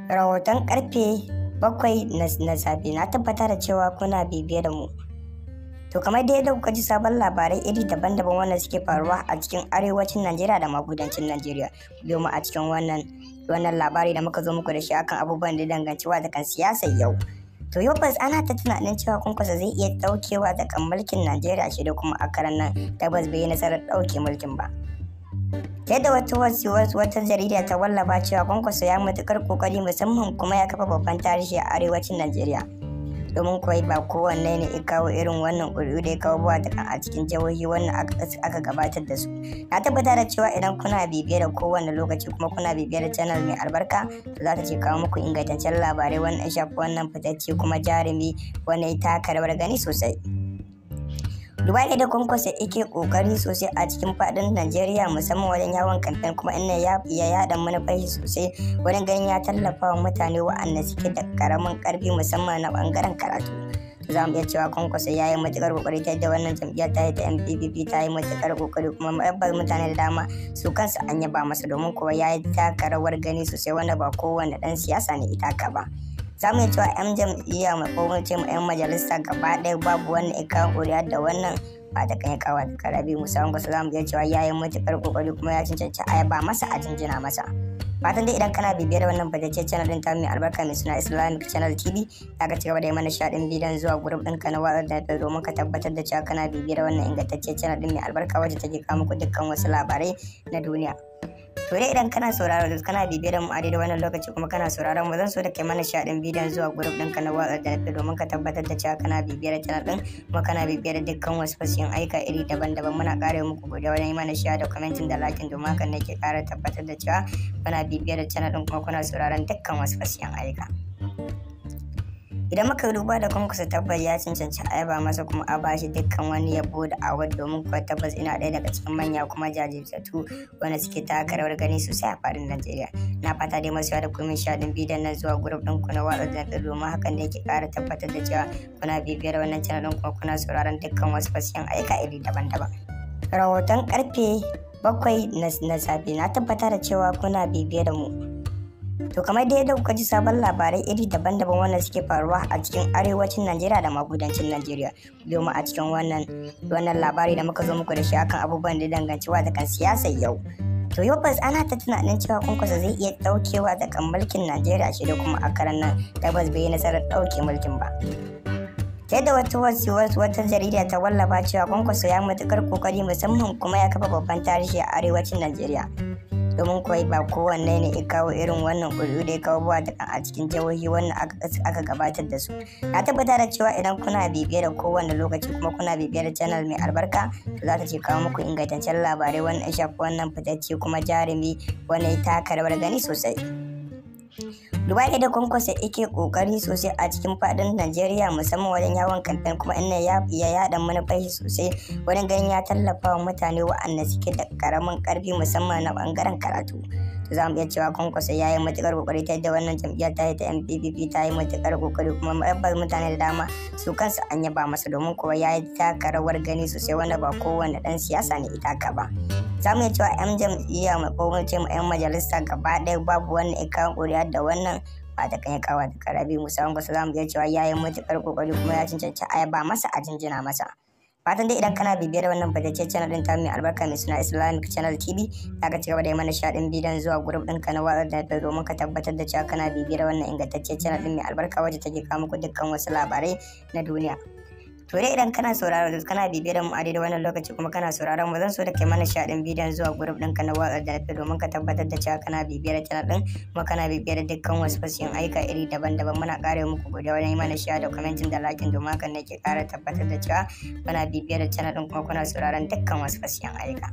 Rahoton karfe 7 na safe, na tabbata da cewa kuna bibiye da mu. To kamar dai yadda kuka ji sabon labarai iri daban-daban wanda suke faruwa a cikin arewacin Najeriya da ma kudancin Najeriya. Biyo mu a cikin wannan labari da muka zo muku da shi akan abubuwan da danganci wa kan siyasar yau. To yau bas ana ta tunanin cewa Kwankwaso zai iya daukewa da kan mulkin Najeriya, shi da kuma a karan nan tabbas bai yi nasarar dauke mulkin ba. Yadda wata jarida ta wallafa cewa Kwankwaso ya matukar kokari, musamman kuma ya kafa babban tarihi a arewacin Najeriya. Domin kuwa ba kowanne ne ya kawo irin wannan ƙuri'u da ya kawo ba a cikin jihohi wannan aka gabatar da su. Na tabbata da cewa idan kuna bibiye da kowanne lokaci kuma kuna bibiye da channel mai albarka, to za ta ce kawo muku ingantaccen labarai wannan ya shafi wannan fitacce kuma jarumi wanda ya taka rawar gani sosai. Duba da Kwankwaso yake kokari sosai a cikin fadin Najeriya, musamman wajen yawon kamfen, kuma ina ya yada manufar shi sosai wurin ganin ya tallafa wa mutane wa'anda suke da karamin karfi, musamman na bangaren karatu. Za mu iya cewa Kwankwaso ya yi matukar kokari ta yadda wannan jam'iyyar ta yi ta MPPP ta yi matukar kokari, kuma rabbar mutane da dama su kansu an yaba masa, domin kuwa ya yi taka rawar gani sosai wanda ba kowane dan siyasa ne ita ka ba. Za mu iya cewa 'yan jam'iyya mai ko ce mu 'yan majalisa gaba ɗaya babu wanda ya kawo ƙuri'a da wannan ba ta kan ya kawo ta Rabi Musa Kwankwaso. Za mu iya cewa ya yi matuƙar ƙoƙari kuma ya cancanci a yaba masa, a jinjina masa. Fatan dai idan kana bibiyar wannan fitaccen channel ɗin ta mai albarka mai suna Islamic Channel TV, za ka ci gaba da yi mana shaɗin bidiyon zuwa group ɗinka na WhatsApp da domin ka tabbatar da cewa kana bibiyar wannan ingantaccen channel ɗin mai albarka wacce take kawo muku dukkan wasu labarai na duniya. To dai idan kana sauraro, kana bibiyar mu a daidai wannan lokaci kuma kana sauraron mu, zan so da kai mana shaɗin bidiyon zuwa group ɗinka na WhatsApp da domin ka tabbatar da cewa kana bibiyar channel ɗin kuma kana bibiyar dukkan wasu fasihin aika iri daban-daban. Muna ƙara muku godiya wajen yi mana share da commenting da liking, domin hakan ne ke ƙara tabbatar da cewa kuna bibiyar channel ɗin kuma kuna sauraron dukkan wasu fasihin aika. Idan muka duba da Kwankwaso, tabbas ya cancanci a yaba masa kuma a bashi dukkan wani yabo da award, domin kuwa tabbas ina ɗaya daga cikin manya kuma jajirtattu wanda suke taka rawar gani sosai a faɗin Najeriya. Na fata dai masu da kuma shaɗin bidiyon nan zuwa group ɗin ku na WhatsApp da domin hakan ne ke ƙara tabbatar da cewa kuna bibiyar wannan channel ɗin kuma kuna sauraron dukkan wasu fasiyan aika iri daban-daban. Rahoton karfe 7 na safe, na tabbata da cewa kuna bibiyar mu. To kamar dai yadda kuka ji sabon labarai iri daban-daban wanda suke faruwa a cikin arewacin Najeriya da ma kudancin Najeriya. Biyo mu a cikin wannan labari da muka zo muku da shi akan abubuwan da danganci wa kan siyasar yau. To yau bas ana ta tunanin cewa Kwankwaso zai iya daukewa da kan mulkin Najeriya, shi da kuma a karan nan tabbas bai yi nasarar dauke mulkin ba. Yadda wata jarida ta wallafa cewa Kwankwaso ya matukar kokari, musamman kuma ya kafa babban tarihi a arewacin Najeriya. Domin kuwa ba kowanne ne ya kawo irin wannan ƙuri'u da ya kawo ba a cikin jihohi wannan aka gabatar da su. Na tabbata da cewa idan kuna bibiye da kowanne lokaci kuma kuna bibiyar channel mai albarka, to za ta ce kawo muku ingantaccen labarai wannan ya shafi wannan fitacce kuma jarumi wanda ya taka rawar gani sosai. Duba da Kwankwaso yake kokari sosai a cikin fadin Najeriya, musamman wajen yawon kamfen, kuma ina ya yada manufar shi sosai wurin ganin ya tallafa wa mutane wa'anda suke da karamin karfi, musamman na bangaren karatu. To za mu iya cewa Kwankwaso ya yi matukar kokari ta yadda wannan jam'iyyar ta yi ta MPPP ta yi matukar kokari, kuma rabbar mutane da dama su kansu an yaba masa, domin kuwa ya yi taka rawar gani sosai wanda ba kowane dan siyasa ne ita ka ba. Za mu iya cewa 'yan jam'iyya mai ko ce mu 'yan majalisa gaba ɗaya babu wanda ya kawo ƙuri'a da wannan ba ta kan ya kawo ta Rabi Musa Kwankwaso. Za mu iya cewa ya yi matuƙar ƙoƙari kuma ya cancanci a yaba masa, a jinjina masa. Fatan dai idan kana bibiyar wannan fitaccen channel ɗin ta mai albarka mai suna Islamic Channel TV, za ka ci gaba da yi mana shaɗin bidiyon zuwa group ɗinka na WhatsApp da domin ka tabbatar da cewa kana bibiyar wannan ingantaccen channel ɗin mai albarka wacce take kawo muku dukkan wasu labarai na duniya. To dai idan kana sauraro, kana bibiyar mu a daidai wannan lokaci kuma kana sauraron mu, zan so da kai mana shaɗin bidiyon zuwa group ɗinka na WhatsApp da domin ka tabbatar da cewa kana bibiyar channel ɗin kuma kana bibiyar dukkan wasu fasihin aika iri daban-daban. Muna ƙara muku godiya wajen yi mana share da commenting da liking, domin hakan ne ke ƙara tabbatar da cewa kuna bibiyar channel ɗin kuma kuna sauraron dukkan wasu fasihin aika.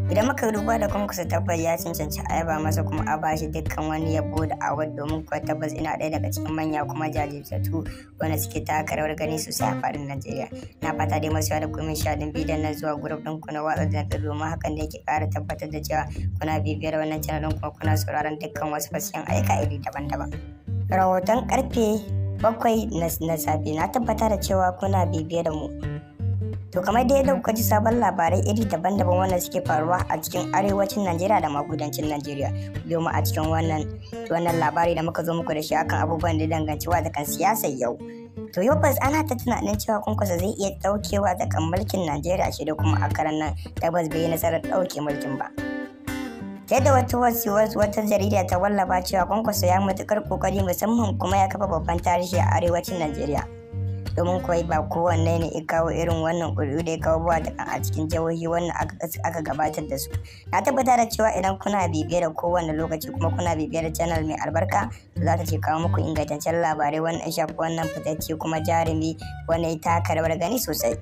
Idan muka duba da Kwankwaso, tabbas ya cancanci a yaba masa kuma a bashi dukkan wani yabo da award, domin kuwa tabbas ina ɗaya daga cikin manya kuma jajirtattu wanda suke taka rawar gani sosai a faɗin Najeriya. Na fata dai masu da kuma shaɗin bidiyon nan zuwa group ɗin ku na WhatsApp da domin hakan ne ke ƙara tabbatar da cewa kuna bibiyar wannan channel ɗin kuma kuna sauraron dukkan wasu fasihin aika iri daban-daban. Rahoton karfe 7 na safe, na tabbata da cewa kuna bibiyar mu. To kamar dai yadda kuka ji sabon labarai iri daban-daban wanda suke faruwa a cikin arewacin Najeriya da ma kudancin Najeriya. Biyo mu a cikin wannan labari da muka zo muku da shi akan abubuwan da danganci da kan siyasar yau. To yau bas ana ta tunanin cewa Kwankwaso zai iya daukewa da kan mulkin Najeriya shi da kuma a karan nan tabbas bai yi nasarar dauke mulkin ba. Yadda wata jarida ta wallafa cewa Kwankwaso ya matukar kokari musamman kuma ya kafa babban tarihi a arewacin Najeriya. Domin kuwa ba kowanne ne ya kawo irin wannan ƙuri'u da ya kawo ba da a cikin jihohi wannan aka gabatar da su. Na tabbata da cewa idan kuna bibiye da kowanne lokaci kuma kuna bibiye da channel mai albarka, to za ta ce kawo muku ingantaccen labarai wannan ya shafi wannan fitacce kuma jarumi wanda ya taka rawar gani sosai.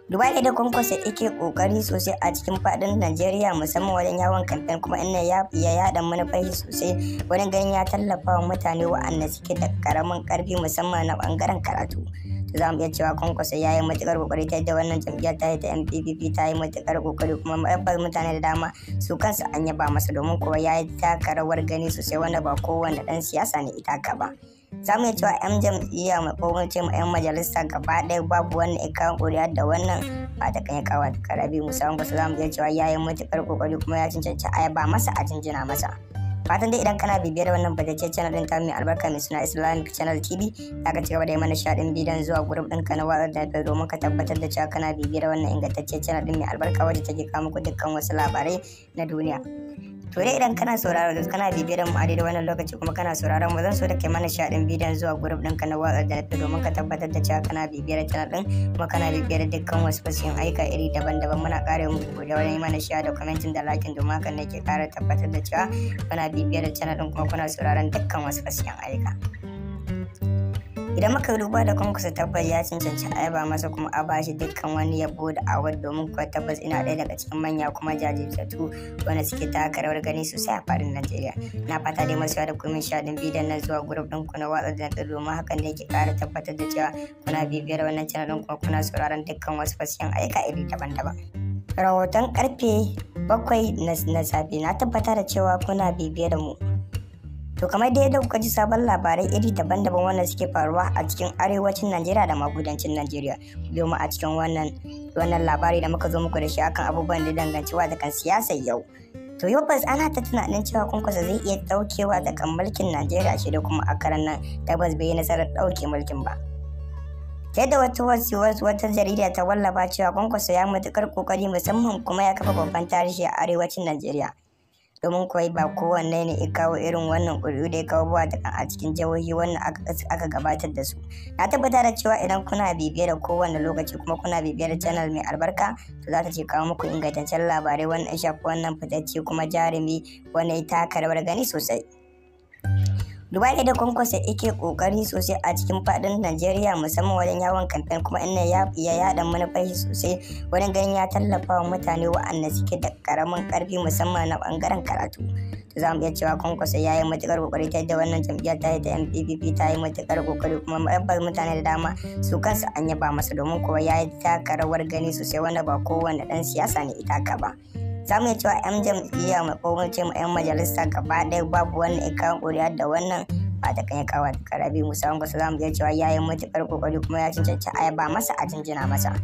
Duba da Kwankwaso yake kokari sosai a cikin fadin Najeriya musamman wajen yawon kamfen kuma ina ya yada manufar sosai wurin ganin ya tallafa wa mutane waɗanda suke da karamin karfi musamman na bangaren karatu. To za mu iya cewa Kwankwaso ya yi matukar kokari ta yadda wannan jam'iyyar ta yi ta MPPP ta yi matukar kokari kuma tabbas mutane da dama su kansu an yaba masa domin kuwa ya yi taka rawar gani sosai wanda ba kowane ɗan siyasa ne ita ka ba. Za mu iya cewa 'yan jam'iyya mai ko ce 'yan majalisa gaba ɗaya babu wanda ya kawo ƙuri'a da wannan ba ta kan ya kawo ta Rabi Musa Kwankwaso. Za mu iya cewa ya yi matuƙar ƙoƙari kuma ya cancanci a ba masa a jinjina masa. Fatan dai idan kana bibiyar wannan fitaccen channel ɗin ta mai albarka mai suna Islamic Channel TV, za ka ci gaba da yi mana shaɗin bidiyon zuwa group ɗinka na watsa da domin ka tabbatar da cewa kana bibiyar wannan ingantaccen channel ɗin mai albarka wacce take kawo muku dukkan wasu labarai na duniya. To dai idan kana sauraro kana bibiyar mu a daidai wannan lokaci kuma kana sauraron mu, zan so da kai mana shaɗin bidiyon zuwa group ɗinka na watsa da domin ka tabbatar da cewa kana bibiyar channel ɗin kuma kana bibiyar dukkan wasu fasihin aika iri daban-daban. Muna ƙara muku godiya wajen yi mana share da commenting da liking domin hakan ne ke ƙara tabbatar da cewa kuna bibiyar channel ɗin kuma kuna sauraron dukkan wasu fasihin aika. Idan muka duba da Kwankwaso tabbas ya cancanci a yaba masa kuma a bashi dukkan wani yabo da award domin kuwa tabbas ina ɗaya daga cikin manya kuma jajirtattu wanda suke taka rawar gani sosai a faɗin Najeriya. Na fata dai masu da kuma shaɗin bidiyon nan zuwa group ɗin ku na watsa da domin hakan ne ke ƙara tabbatar da cewa kuna bibiyar wannan channel ɗin kuma kuna sauraron dukkan wasu fasiyan aika iri daban-daban. Rahoton karfe 7 na safe, na tabbata da cewa kuna bibiyar mu. To kamar dai yadda kuka ji sabon labarai iri daban-daban wanda suke faruwa a cikin arewacin Najeriya da ma kudancin Najeriya. Biyo mu a cikin wannan labari da muka zo muku da shi akan abubuwan da danganci da kan siyasar yau. To yau bas ana ta tunanin cewa Kwankwaso zai iya daukewa da kan mulkin Najeriya shi da kuma a karan nan tabbas bai yi nasarar dauke mulkin ba. Yadda wata jarida ta wallafa cewa Kwankwaso ya matukar kokari musamman kuma ya kafa babban tarihi a arewacin Najeriya. Domin kuwa ba kowanne ne ya kawo irin wannan ƙuri'u da ya kawo ba da a cikin jihohi wannan aka gabatar da su. Na tabbata da cewa idan kuna bibiye da kowanne lokaci kuma kuna bibiyar channel mai albarka, to za ta ce kawo muku ingantaccen labarai wannan ya shafi wannan fitacce kuma jarumi wanda ya taka rawar gani sosai. Duba da Kwankwaso yake kokari sosai a cikin fadin Najeriya musamman wajen yawon kamfen kuma ina ya yada manufar sosai wurin ganin ya tallafa wa mutane waɗanda suke da karamin karfi musamman na bangaren karatu. To za mu iya cewa Kwankwaso ya yi matukar kokari ta yadda wannan jam'iyyar ta yi ta MPPP ta yi matukar kokari kuma tabbas mutane da dama su kansu an yaba masa domin kuwa ya yi taka rawar gani sosai wanda ba kowane ɗan siyasa ne ita ka ba. Za mu iya cewa 'yan jam'iyya mai ko ce 'yan majalisa gaba ɗaya babu wanda ya kawo ƙuri'a da wannan ba ta kan ya kawo ta Rabi Musa Kwankwaso. Za mu iya cewa ya yi matuƙar ƙoƙari kuma ya cancanci a yaba masa a jinjina masa.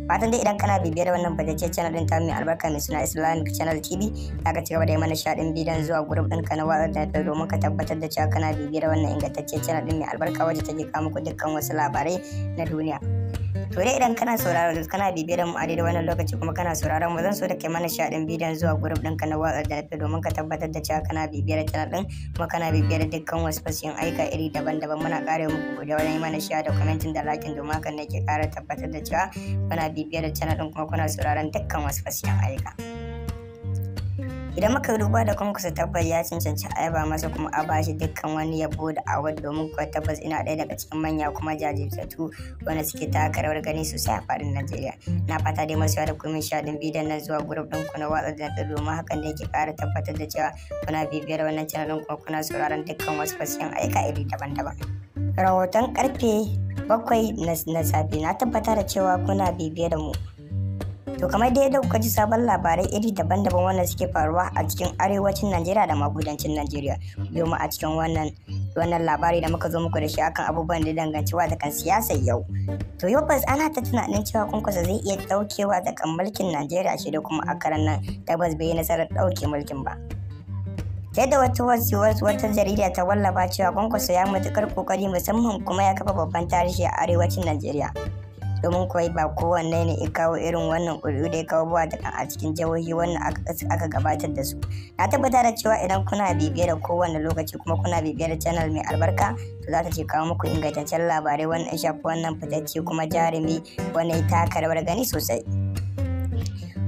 Fatan dai idan kana bibiyar wannan fitaccen channel ɗin ta mai albarka mai suna Islamic Channel TV, za ka ci gaba da yi mana shaɗin bidiyon zuwa group ɗinka na watsa da domin ka tabbatar da cewa kana bibiyar wannan ingantaccen channel ɗin mai albarka wacce take kawo muku dukkan wasu labarai na duniya. To dai idan kana sauraro kana bibiyar mu a daidai wannan lokaci kuma kana sauraron mu, zan so da kai mana shaɗin bidiyon zuwa group ɗinka na watsa da domin ka tabbatar da cewa kana bibiyar channel ɗin kuma kana bibiyar dukkan wasu fasihin aika iri daban-daban. Muna ƙara muku godiya wajen yi mana share da commenting da liking domin hakan ne ke ƙara tabbatar da cewa kuna bibiyar channel ɗin kuma kuna sauraron dukkan wasu fasihin aika. Idan muka duba da Kwankwaso tabbas ya cancanci a yaba masa kuma a bashi dukkan wani yabo da award domin kuwa tabbas ina ɗaya daga cikin manya kuma jajirtattu wanda suke taka rawar gani sosai a faɗin Najeriya. Na fata dai masu da kuma shaɗin bidiyon nan zuwa group ɗin ku na watsa da domin hakan ne ke ƙara tabbatar da cewa kuna bibiyar wannan channel ɗin kuma kuna sauraron dukkan wasu fasihin aika iri daban-daban. Rahoton karfe 7 na safe, na tabbata da cewa kuna bibiyar mu. To kamar dai yadda kuka ji sabon labarai iri daban-daban wanda suke faruwa a cikin arewacin Najeriya da ma kudancin Najeriya. Biyo mu a cikin wannan Wannan labari da muka zo muku da shi akan abubuwan da danganci kan siyasar yau. To yau bas ana ta tunanin cewa Kwankwaso zai iya daukewa daga mulkin Najeriya, shi da kuma a karan nan tabbas bai yi nasarar dauke mulkin ba. Yadda wata jarida ta wallafa cewa Kwankwaso ya matukar kokari, musamman kuma ya kafa babban tarihi a arewacin Najeriya. Domin kuwa ba kowanne ne ya kawo irin wannan ƙuri'u da ya kawo ba a cikin jihohi wannan aka gabatar da su. Na tabbata da cewa idan kuna bibiye da kowanne lokaci kuma kuna bibiye da channel mai albarka, to za ta ce kawo muku ingantaccen labarai wannan ya shafi wannan fitacce kuma jarumi wanda ya taka rawar gani sosai.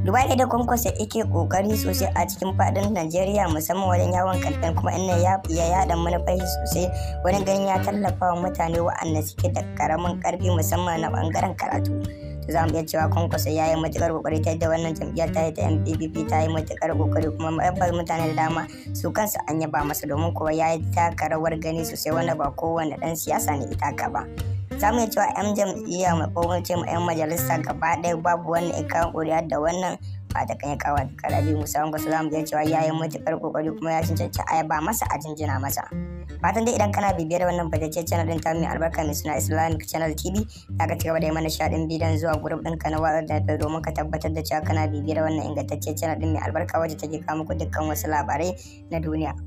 Duba da Kwankwaso yake kokari sosai a cikin fadin Najeriya, musamman wajen yawon kamfen, kuma ina ya yada manufar sosai wurin ganin ya tallafa wa mutane waɗanda suke da karamin karfi, musamman na bangaren karatu. To za mu iya cewa Kwankwaso ya yi matukar kokari ta yadda wannan jam'iyyar ta yi ta MPP ta yi matukar kokari, kuma tabbas mutane da dama su kansu an yaba masa, domin kuwa ya yi taka rawar gani sosai wanda ba kowane ɗan siyasa ne ita ka ba. Za mu iya cewa 'yan jam'iyya ko mu ce 'yan majalisa gaba ɗaya babu wannan ya kawo ƙuri'a da wannan ba ta kan ya kawo Rabiu Musa Kwankwaso. Za mu iya cewa ya yi matuƙar ƙoƙari kuma ya cancanci a yaba masa, a jinjina masa. Fatan dai idan kana bibiyar wannan fitaccen channel ɗin ta mai albarka mai suna Islamic Channel TV, za ka ci gaba da yi mana sharing bidiyon zuwa group ɗinka na WhatsApp da domin ka tabbatar da cewa kana bibiyar wannan ingantaccen channel ɗin mai albarka wacce take kawo muku dukkan wasu labarai na duniya.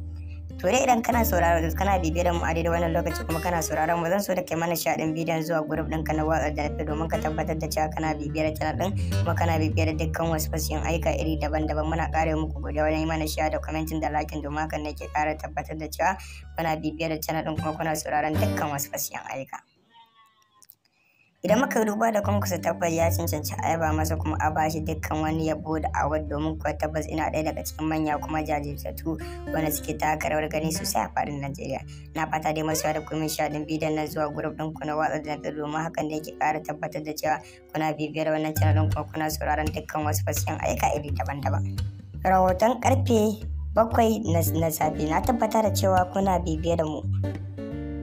To dai idan kana sauraro, kana bibiyar mu a daidai wannan lokaci kuma kana sauraron mu, zan so da kai mana sharing bidiyon zuwa group ɗinka na WhatsApp da domin ka tabbatar da cewa kana bibiyar channel ɗin kuma kana bibiyar dukkan wasu fasihin aika iri daban-daban. Muna ƙara muku godiya wajen yi mana share da commenting da liking, domin hakan ne ke ƙara tabbatar da cewa kuna bibiyar channel ɗin kuma kuna sauraron dukkan wasu fasihin aika. Idan muka duba da Kwankwaso, tabbas ya cancanci a yaba masa kuma a bashi dukkan wani yabo da award, domin kuwa tabbas ina ɗaya daga cikin manya kuma jajirtattu wanda suke taka rawar gani sosai a faɗin Najeriya. Na fata dai masu da kuma sharing bidiyon nan zuwa group ɗin ku na WhatsApp da domin hakan da yake ƙara tabbatar da cewa kuna bibiyar wannan channel ɗin kuma kuna sauraron dukkan wasu fasihin aika iri daban-daban. Rahoton karfe 7 na safe. Na tabbata da cewa kuna bibiye da mu.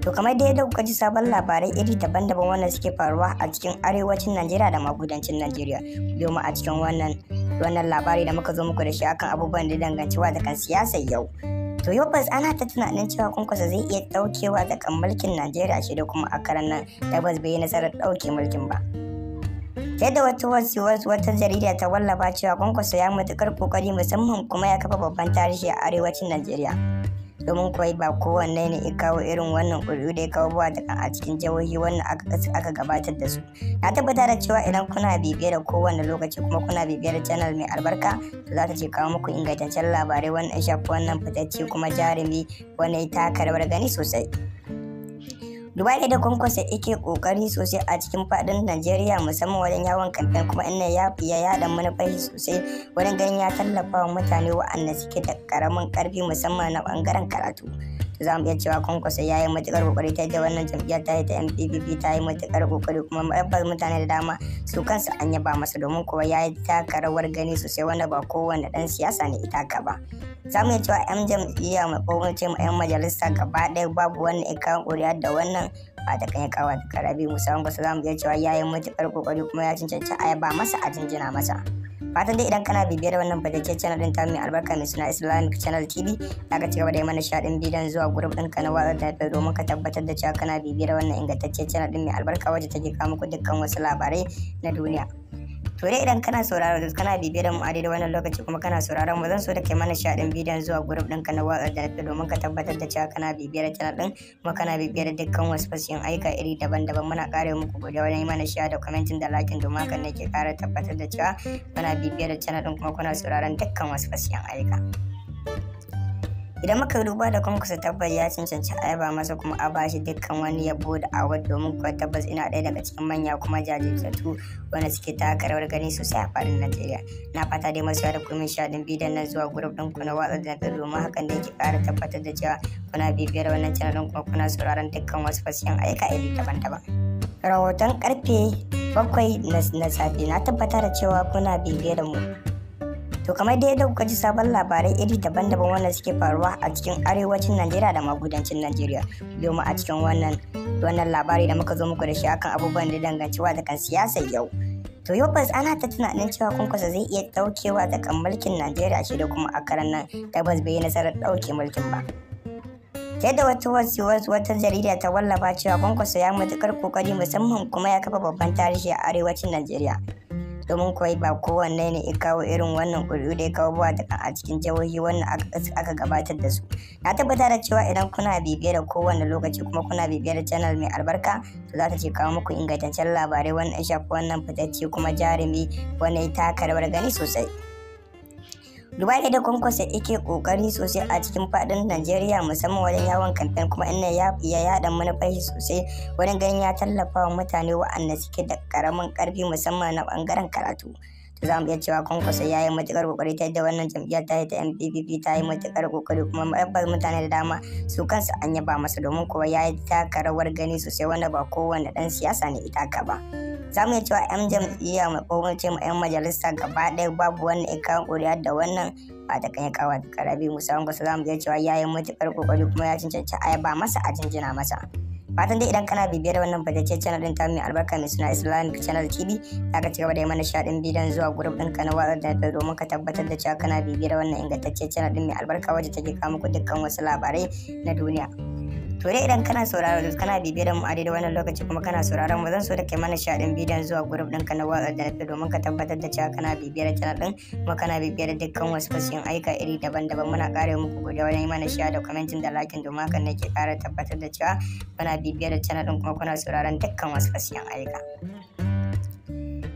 To kamar dai yadda kuka ji sabon labarai iri daban-daban wanda suke faruwa a cikin arewacin Najeriya da ma kudancin Najeriya. Biyo mu a cikin wannan labari da muka zo muku da shi akan abubuwan da danganci kan siyasar yau. To yau bas ana ta tunanin cewa Kwankwaso zai iya daukewa daga mulkin Najeriya, shi da kuma a karan nan tabbas bai yi nasarar dauke mulkin ba. Yadda wata jarida ta wallafa cewa Kwankwaso ya matukar kokari, musamman kuma ya kafa babban tarihi a arewacin Najeriya. Domin kuwa ba kowanne ne ya kawo irin wannan ƙuri'u da ya kawo ba a cikin jihohi wannan aka gabatar da su. Na tabbata da cewa idan kuna bibiye da kowanne lokaci kuma kuna bibiyar channel mai albarka, to za ta ce kawo muku ingantaccen labarai wannan ya shafi wannan fitacce kuma jarumi wanda ya taka rawar gani sosai. Duba da Kwankwaso yake kokari sosai a cikin fadin Najeriya, musamman wajen yawon kamfen, kuma ina ya yada manufar sosai wurin ganin ya tallafa wa mutane waɗanda suke da karamin karfi, musamman na bangaren karatu. To za mu iya cewa Kwankwaso ya yi matukar kokari ta yadda wannan jam'iyyar ta yi ta MPP ta yi matukar kokari, kuma tabbas mutane da dama su kansu an yaba masa, domin kuwa ya yi taka rawar gani sosai wanda ba kowane ɗan siyasa ne ita ka ba. Za mu iya cewa 'yan jam'iyya ko mu ce 'yan majalisa gaba ɗaya babu wannan ya kawo ƙuri'a da wannan ba ta kan ya kawo Rabiu Musa Kwankwaso. Za mu iya cewa ya yi matuƙar ƙoƙari kuma ya cancanci a yaba masa, a jinjina masa. Fatan dai idan kana bibiyar wannan fitaccen channel ɗin ta mai albarka mai suna Islamic Channel TV, za ka ci gaba da yi mana sharing bidiyon zuwa group ɗinka na WhatsApp da domin ka tabbatar da cewa kana bibiyar wannan ingantaccen channel ɗin mai albarka wacce take kawo muku dukkan wasu labarai na duniya. To dai idan kana sauraro, kana bibiyar mu a daidai wannan lokaci kuma kana sauraron mu, zan so da kai mana sharing bidiyon zuwa group ɗinka na WhatsApp da domin ka tabbatar da cewa kana bibiyar channel ɗin kuma kana bibiyar dukkan wasu fasihin aika iri daban-daban. Muna ƙara muku godiya wajen yi mana share da commenting da liking, domin hakan ne ke ƙara tabbatar da cewa kuna bibiyar channel ɗin kuma kuna sauraron dukkan wasu fasihin aika. Idan muka duba da Kwankwaso, tabbas ya cancanci a yaba masa kuma a bashi dukkan wani yabo da award, domin kuwa tabbas ina ɗaya daga cikin manya kuma jajirtattu wanda suke taka rawar gani sosai a faɗin Najeriya. Na fata dai masu da kuma sharing bidiyon nan zuwa group ɗin ku na WhatsApp da domin hakan da yake ƙara tabbatar da cewa kuna bibiyar wannan channel ɗin kuma kuna sauraron dukkan wasu fasihin aika iri daban-daban. Rahoton karfe 7 na safe. Na tabbatar da cewa kuna bibiyar mu. To kamar dai yadda kuka ji sabon labarai iri daban-daban wanda suke faruwa a cikin arewacin Najeriya da ma kudancin Najeriya. Biyo mu a cikin wannan labari da muka zo muku da shi akan abubuwan da danganci kan siyasar yau. To yau bas ana ta tunanin cewa Kwankwaso zai iya daukewa daga mulkin Najeriya, shi da kuma a karan nan tabbas bai yi nasarar dauke mulkin ba. Ta yadda wata jarida ta wallafa cewa Kwankwaso ya matukar kokari, musamman kuma ya kafa babban tarihi a arewacin Najeriya. Domin kuwa ba kowanne ne ya kawo irin wannan ƙuri'u da ya kawo ba a cikin jihohi wannan aka gabatar da su. Na tabbata da cewa idan kuna bibiye da kowanne lokaci kuma kuna bibiye da channel mai albarka, to za ta ce kawo muku ingantaccen labarai wannan ya shafi wannan fitacce kuma jarumi wanda ya taka rawar gani sosai. Duba da Kwankwaso yake kokari sosai a cikin fadin Najeriya, musamman wajen yawon kamfen, kuma ina ya yada manufar shi sosai wurin ganin ya tallafa wa mutane waɗanda suke da karamin karfi, musamman na bangaren karatu. To za mu iya cewa Kwankwaso ya yi matukar kokari ta yadda wannan jam'iyyar ta ta MPP ta yi matukar kokari, kuma tabbas mutane da dama su kansu an yaba masa, domin kuwa ya yi taka rawar gani sosai wanda ba kowane ɗan siyasa ne ita ka ba. Za mu iya cewa 'yan jam'iyya ko mu ce 'yan majalisa gaba ɗaya babu wanda ya kawo ƙuri'a da wannan ba ta kan ya kawo ta Rabi Musa Kwankwaso. Za mu iya cewa ya yi matuƙar ƙoƙari kuma ya cancanci a yaba masa, a jinjina masa. Fatan dai idan kana bibiyar wannan fitaccen channel din ta mai albarka mai suna Islamic Channel TV, za ka ci gaba da yi mana shaɗin bidiyon zuwa group ɗinka na watsa da domin ka tabbatar da cewa kana bibiyar wannan ingantaccen channel din mai albarka wacce take kawo muku dukkan wasu labarai na duniya. To dai idan kana sauraro, kana bibiyar mu a daidai wannan lokaci kuma kana sauraron mu, zan so da kai mana shaɗin bidiyon zuwa group ɗinka na watsa da domin ka tabbatar da cewa kana bibiyar channel ɗin kuma kana bibiyar dukkan wasu fasihin aika iri daban-daban. Muna ƙara muku godiya wajen yi mana share da commenting da liking, domin hakan ne ke ƙara tabbatar da cewa kuna bibiyar channel ɗin kuma kuna sauraron dukkan wasu fasihin aika.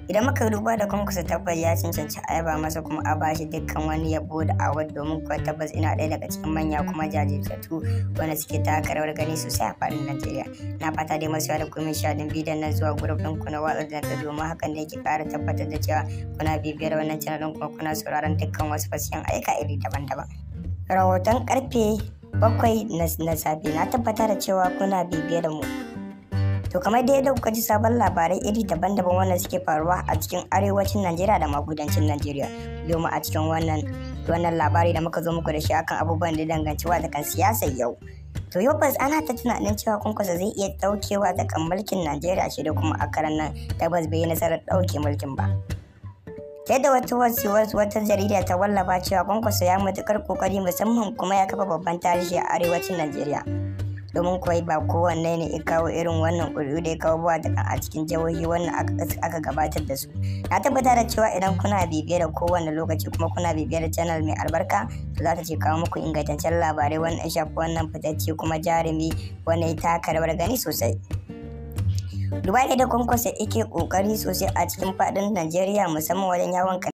Idan muka duba da Kwankwaso, tabbas ya cancanci a yaba masa kuma a bashi dukkan wani yabo da award, domin kuwa tabbas ina ɗaya daga cikin manya kuma jajirtattu wanda suke taka rawar gani sosai a faɗin Najeriya. Na fata dai masu da kuma shaɗin bidiyon nan zuwa group ɗin ku na watsa da domin hakan da yake ƙara tabbatar da cewa kuna bibiyar wannan channel ɗin kuma kuna sauraron dukkan wasu fasiyan aika iri daban-daban. Rahoton karfe 7 na safe. Na tabbata da cewa kuna bibiyar mu. To kamar dai yadda kuka ji sabon labarai iri daban-daban wanda suke faruwa a cikin arewacin Najeriya da ma kudancin Najeriya. Domin a cikin wannan labari da muka zo muku da shi akan abubuwan da danganci wa kan siyasar yau. To yau bas ana ta tunanin cewa Kwankwaso zai iya daukewa daga mulkin Najeriya shi da kuma a karan nan tabbas bai yi nasarar dauke mulkin ba. Ta yadda wata jarida ta wallafa cewa Kwankwaso ya matukar kokari, musamman kuma ya kafa babban tarihi a arewacin Najeriya. Domin kuwa ba kowanne ne ya kawo irin wannan ƙuri'u da ya kawo ba a cikin jihohi wannan aka gabatar da su. Na tabbata da cewa idan kuna bibiye da kowanne lokaci kuma kuna bibiyar channel mai albarka, to za ta ce kawo muku ingantaccen labarai wannan ya shafi wannan fitacce kuma jarumi wanda ya taka rawar gani sosai. Duba da Kwankwaso yake kokari sosai a cikin faɗin Najeriya, musamman wajen yawon